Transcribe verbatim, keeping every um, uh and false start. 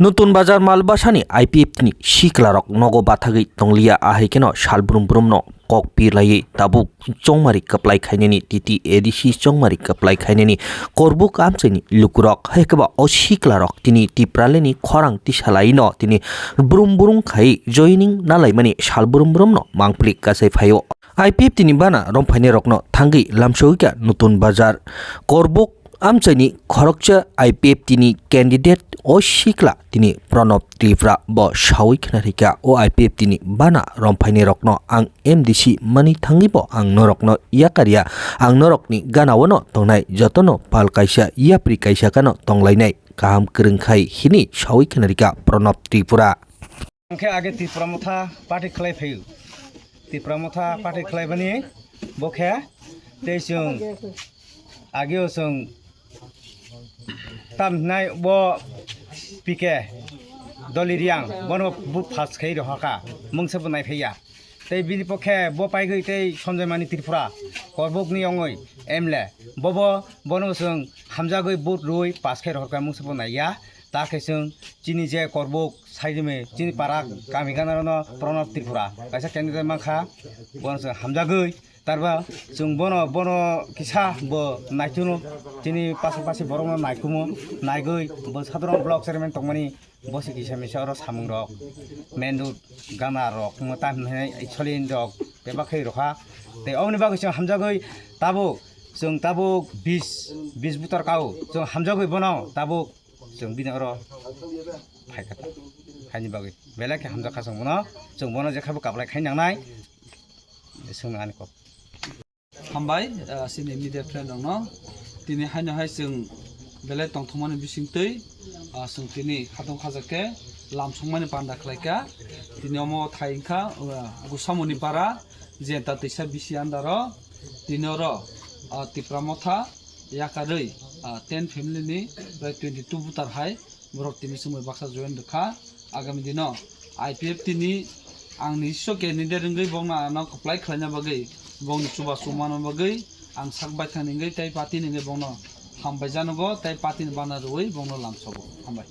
Nutun Bazar Malbasani I P F T ni siklarok nogo bathagwi tongliya, ahai kheno sal brum brumno kok pirlaiwi tabuk chongmari kwplai khainani, T T A D C chongmari kwplai khainani korbuk amchaini lukurok, hai khe ba o siklarok tini Tipraleni khorang tisalaino tini brum brum khai joining nalaimani sal brum brumno mangpli kasai phaio. I P F T ni bana romphainairokno thangwi lamsogwikha Nutun Bazar korbuk amchaini khoroksa I P F T ni candidate o sikla tini Pranab Tripura bo sawi khna rikha, o I P F T ni bana romphainairokno ang M D C mani thangwi bo ang norokno yakarya, ang norokni ganao'-no tongnai jotono pal kaisa yapri kaisa kheno tonglainai kaham kwrwng khai hini sawi khna rikha Pranab Tripura. Hwnkhe age Tipra Motha party khlai phaio. Tipra Motha party khlaibani bo khe tei chwng ageo chwng tam hinai bo P K Doli Riang bono bo pass khai rohorkha, mungsa bo naiphaiya. Tei bini pokhe bo paigwi tei Sanjay Mani Tripura korbukni wngwi M L A, bobo bono chwng hamjagwi vote rwi pass khai rohorkha, mungsa bo naiya. Ta khe chwng chini je korbuk Saidime chini para kami ganarano Pranab Tripura kaisa candidate mankha, bono chwng hamjagwi tarba chwng bono, bono kisa bo naituno chini pasapasi borokno naikumo, naigwi bo Sadharana block chairman tongmani bosi kisa misa oro samungrok main road ganarok mo tam hinai solin rok bebak khai rokha. Tei oboni bagwi chwng hamjagwi tabuk chwng tabuk bis, bis butar kao chwng hamjagwi bono tabuk chwng bini oro phaikha, haini bagwi belai khe hamjakha chwng bono, chwng bono jekha bo kaplai khai nangnai, chwng ani kok. Hambai, ah, chini media friend rokno tini haino hai chwng belai tongthokmani bisingtwi, ah, chwng tini khatong khajak khe lamsongmani panda khlaikha. Tini omo thai wngkha, ah, Gusamoni para, Jenta Twisa B C under o, tini oro, ah, Tipra Motha yakarwi, ah, ten family ni prai twenty two voter hai borok tini chumui baksa join rwkha. Agami dino I P F T ni ang ni isso candidate wngwi bokno ano kwplai khlaina bagwi, bokni chubachu manna bagwi ang sak baithang ni wngwi tei party ni wngwi bokno hambai janogo tei party ni bana rwui bokno lamsogo. Hambai.